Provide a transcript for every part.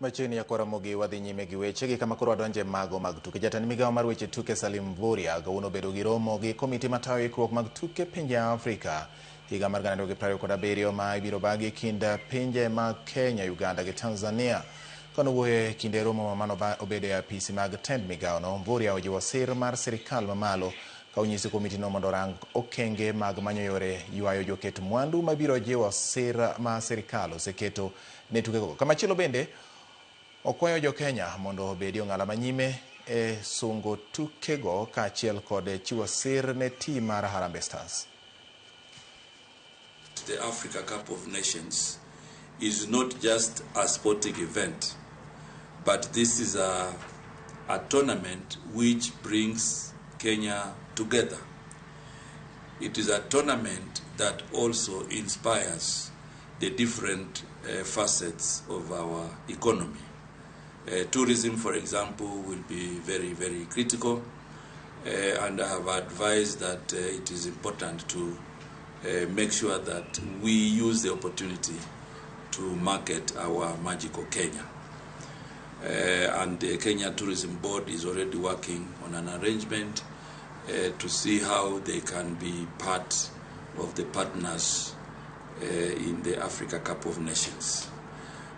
Machiegni ya Ramogi wadhi nyime gi weche gi kama koro wadonje mago mag tuke. Jatend migawo mar weche tuke Salim Mvurya kawuono obedo gi romo gi komiti matayo ikruok mag tuke pinje Afrika higa mar 2027 ma ibiro bagi e kind pinje mag Kenya, Uganda gi Tanzania. Kanowuoyo e kinde romo mano obedo e apisi mag tend migawono, Mvurya ojiwo sir mar sirikal mamalo ka onyiso komitino mondo orang okenge mag manyo yore ywayo joket mwandu mabiro jiwo sir ma sirikal oseketo ne tukego. Kamachielo bende okwayo jo Kenya mondo obedi ong'ala manyime e sungo tukego kaachiel kod chiwo sir ne tim mar Harambee Stars. The Africa Cup of Nations is not just a sporting event, but this is a tournament which brings Kenya together. It is a tournament that also inspires the different facets of our economy. Tourism, for example, will be very, very critical, and I have advised that it is important to make sure that we use the opportunity to market our magical Kenya. And the Kenya Tourism Board is already working on an arrangement to see how they can be part of the partners in the Africa Cup of Nations.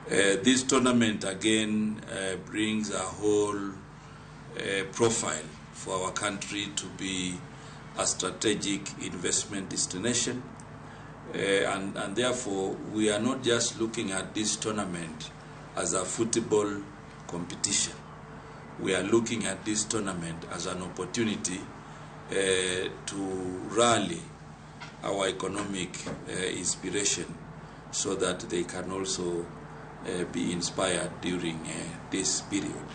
This tournament again brings a whole profile for our country to be a strategic investment destination. And therefore, we are not just looking at this tournament as a football competition. We are looking at this tournament as an opportunity to rally our economic inspiration so that they can also be inspired during this period.